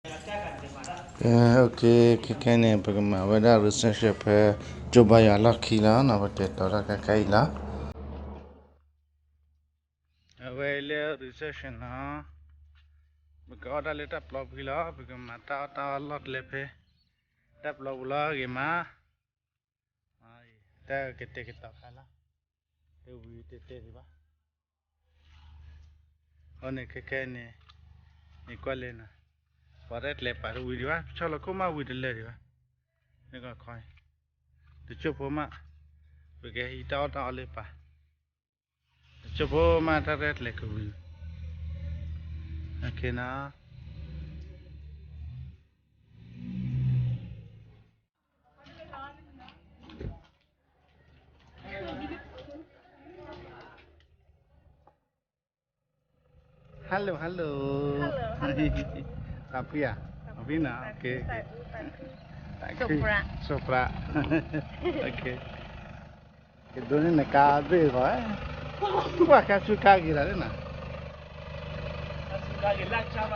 ကဲ okay ခဲခဲန့ၣ် ပကမၤဝဲဒၣ် reception ဖဲ ကၠိဘါယွၤအလီၢ်ခံလီၤနီၤ, ပတဲတီတၢ်ခဲခဲအံၤလီၤ. အဝဲလၢ reception နီၤ, ပကအီၣ်တၢ်လၢတၢ်ပျီပူၤလီၤ, ပကမၤတၢ်အီၣ်တၢ်အီလီၢ်တလဲဖဲ တၢ်ပျီပူၤလီၤဂ့ၤမး, တၢ်ကတဲာ်ကတီၤခါလီၤ, တဝံၤတဲတဲဒံးဘၣ်. အန့ၣ်ခဲခဲန့ၣ်, န့ၣ်ကွၢ်လဲၣ်နီၤ, ပှၤတၢ်ကျဲၤပာ်တဝံၤဒံးဘၣ်, ဆီၣ်လီၤခိၣ်မးဝံၤတလၢာ်ဒံးဘၣ်, န့ၣ်ကီၢ်ခီ, တကၠိၢ်ဖိမး, ပကဟံးတၢ်အီၣ်တၢ်အီလၢပာ်, တကၠိၢ်ဖိမးတၢ်ရဲၣ်ကျဲၤကဝံၤ, okay နီၤ. Hello hello. သးဖှံဧါ, သးဖှံနီၤ, okay, okay. သးခု, သးခု, စိးပြး, okay. ကဒိးန့ၢ်နကါဘ့ၣ်ဂီၤ, ကွၢ်ကါဆူကါဂ့ၤလီၤနီၤ. အံၤဒ်, အံၤဒ်, ကနၤလီၤ, ကစၢ်အိၣ်လ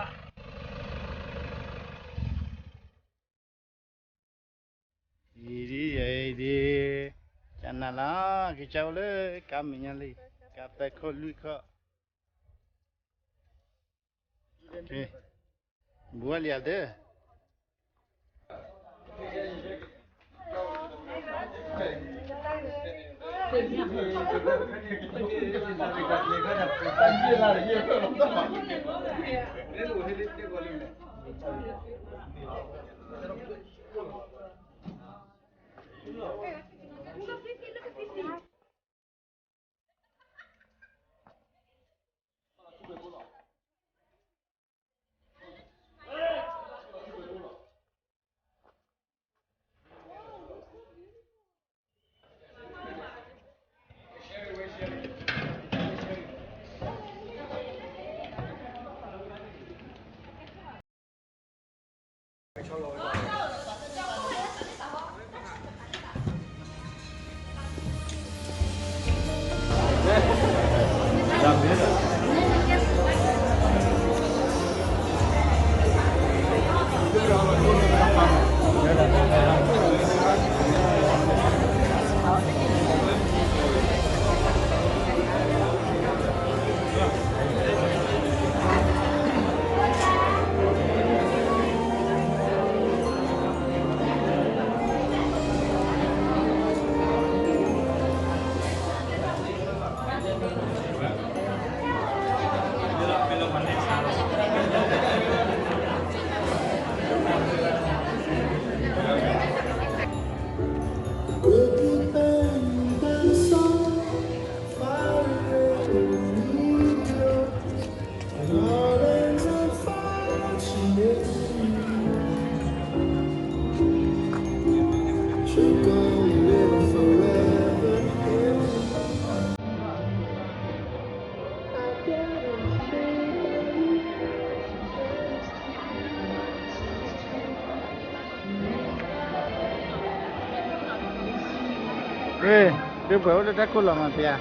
ၢကါမဲာ်ညါလံ, ကါသၢခိၣ်လွံၢ်ခိၣ်, ဘူးဝဲလံဧါဒၢ. Ê, ဒုးပှဲၤအိၣ်လၢတၢ်ခိၣ်လီၤမးပယါ.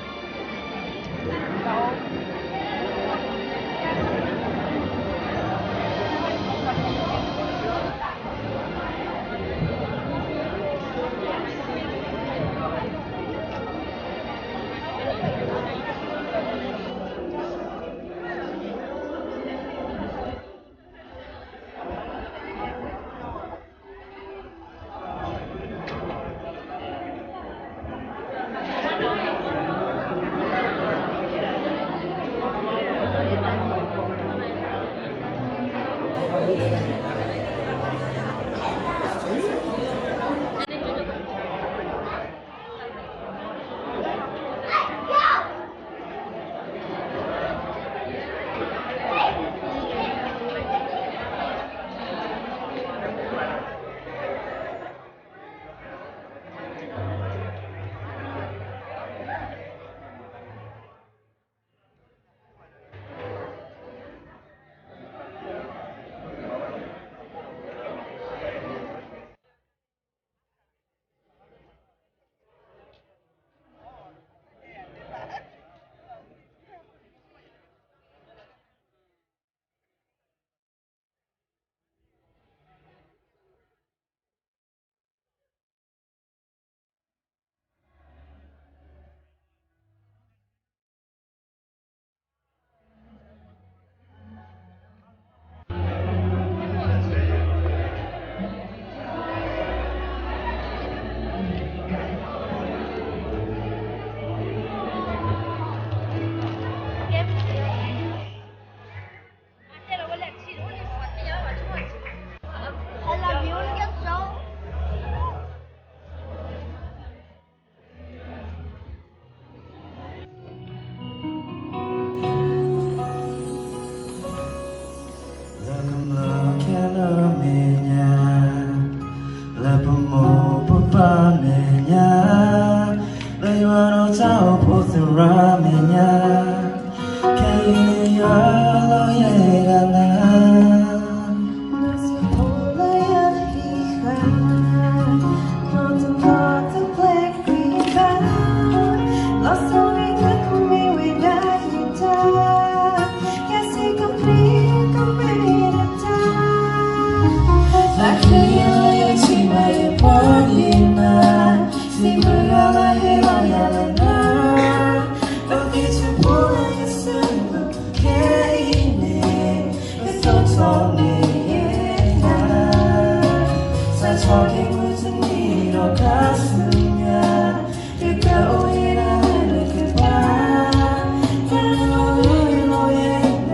ကသုထီၣ်သကိးပဟံၣ်, ကမ့ၢ်ခရံာ်မုၢ်ဃီပှ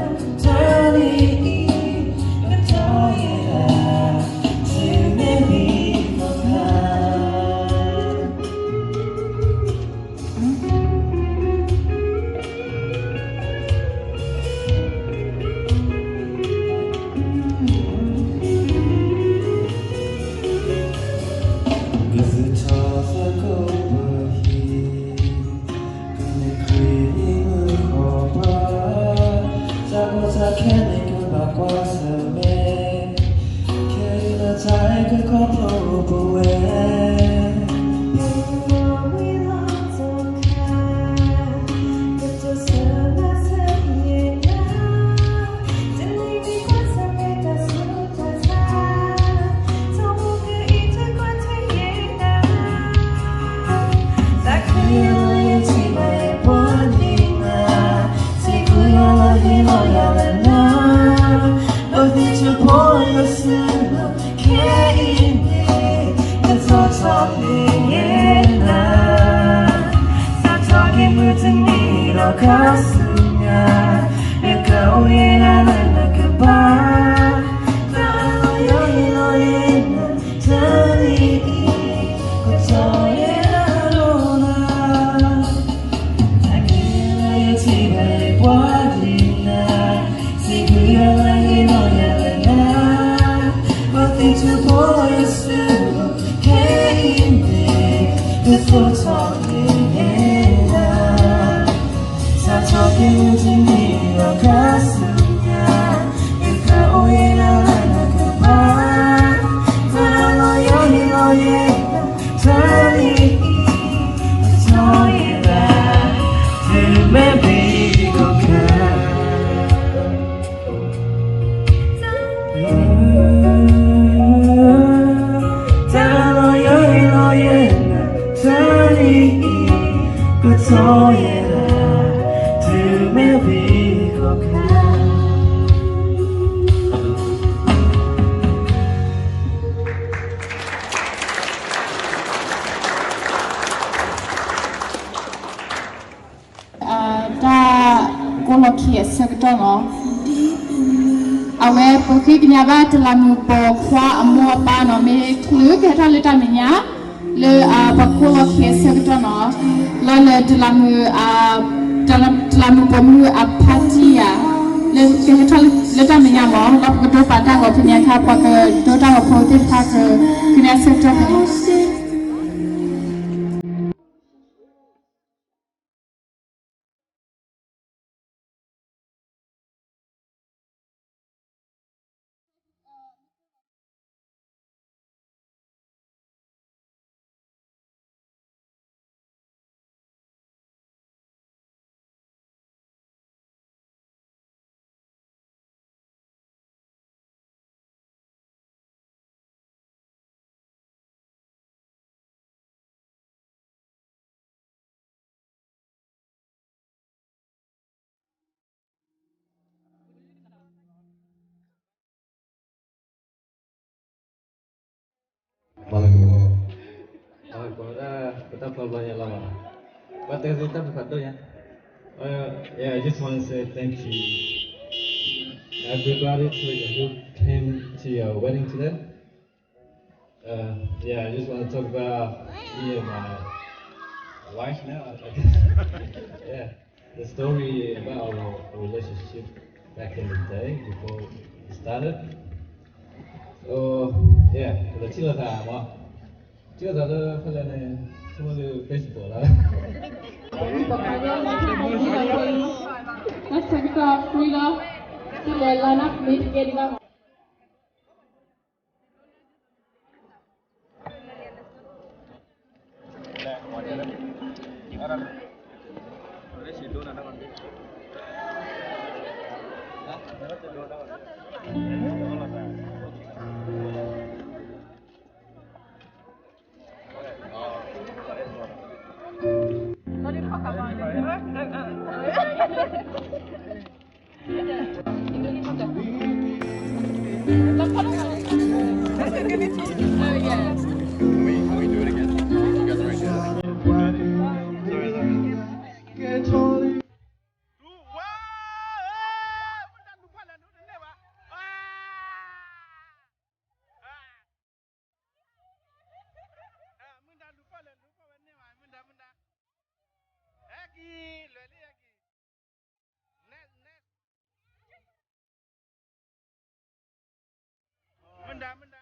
ၤ, တၢ်ကီတၢ်ခဲန့ၣ်ကဘၣ်ကွၢ်ဆၢၣ်မဲာ်, ခဲအံၤလၢတၢ်အဲၣ်ကခီဖျိပဝဲ ခဲအံၤန့ၣ် ကသီၣ်ထီၣ်ပှဲၤယဲနၤ, စးထီၣ်က့ၤမုၢ်တနံၤဒီးခါဆူညါ, ယကအိၣ်ယဲနၤလၢနကပၤ, တၢ်လီၤယိာ်ဟ့ၣ်လီၤယဲနၤ, တနံၤအံၤ ကတီၢ်ယဲနၤဒိၣ်နၤ တၢ်ခဲလၢာ်ယထံၣ်ဘၣ်ယပှၤဒ်နၤ, စံးဘျုးယွၤလၢဟ့ၣ်လီၤယၤလၢနၤ, ပှၤသ့ၣ်ထူဖိယစု, ခဲအံၤန့ၣ် ကသီၣ်ထီၣ်က့ၤယဲနၤ, စးထီၣ်က့ၤမုၢ်တနံၤဒီးခါဆူညါ, ယကအိၣ်ယဲနၤလၢနကပၤ, တၢ်လီၤယိာ်ဟ့ၣ်လီၤယဲနၤ, တနံၤအံၤ ကတီၢ်ယဲနၤ, တုၤမ့ၢ်ဘၣ်ကီၢ်ခါ တၢ်လီၤယိာ်ဟ့ၣ်လီၤယဲနၤ, တနံၤအံၤ ကတီၢ်ယဲနၤ, တုၤမ့ၢ်ဘၣ်ကီၢ်ခါ တၢ်ကိးလီၢ်ခံအဆၢကတီၢ်လီၤ. အဝဲပဃ့ကညးဘၣ်တလးမူးပိာ်ခွါအမိၢ်အပၢ်နီၤ, မ့ၢ်ချုးကဟဲထီၣ်လၢတၢ်မဲာ်ညါ လၢပှၤကိးလီၢ်ခံအဆၢကတီၢ်နီၤ, လီၤလၢတလးမူး, တလးမူးပိာ်မုၣ်အဖါတံၢ်ဧါ, လၢကဟဲထီၣ်လၢတၢ်မဲာ်ညါမး, လီၤပကဒိပာ်တၢ်ဂီၤဖဲန့ၣ်အခါ ပှၤကဒိတၢ်ဂီၤဖိသ့ၣ်တဖၣ် ကဟဲဆၢကတီၢ်ဖဲန့ၣ်. But, uh, but that's not what I love. But there's a type of, yeah. Uh, yeah, I just want to say thank you, everybody, to, who came to your wedding today. Uh, yeah, I just want to talk about me and my wife now, I guess. Yeah, the story about our relationship back in the day before we started. So, yeah, ဒီးထံၣ်လိာ်သးမး, ထံၣ်လိာ်သးလၢဖဲလဲၣ်န့ၣ်, ထံၣ်လိာ်လၢ Facebook လီၤ. တၢ်ဆၢကတီၢ် free လီၤ, တလဲၤလီၤနၢ်မ့ၢ်တကဲဒံးဘၣ်မး. ကံ, လွဲၤလံယကံ, next, next, မတၤ, မတၤ,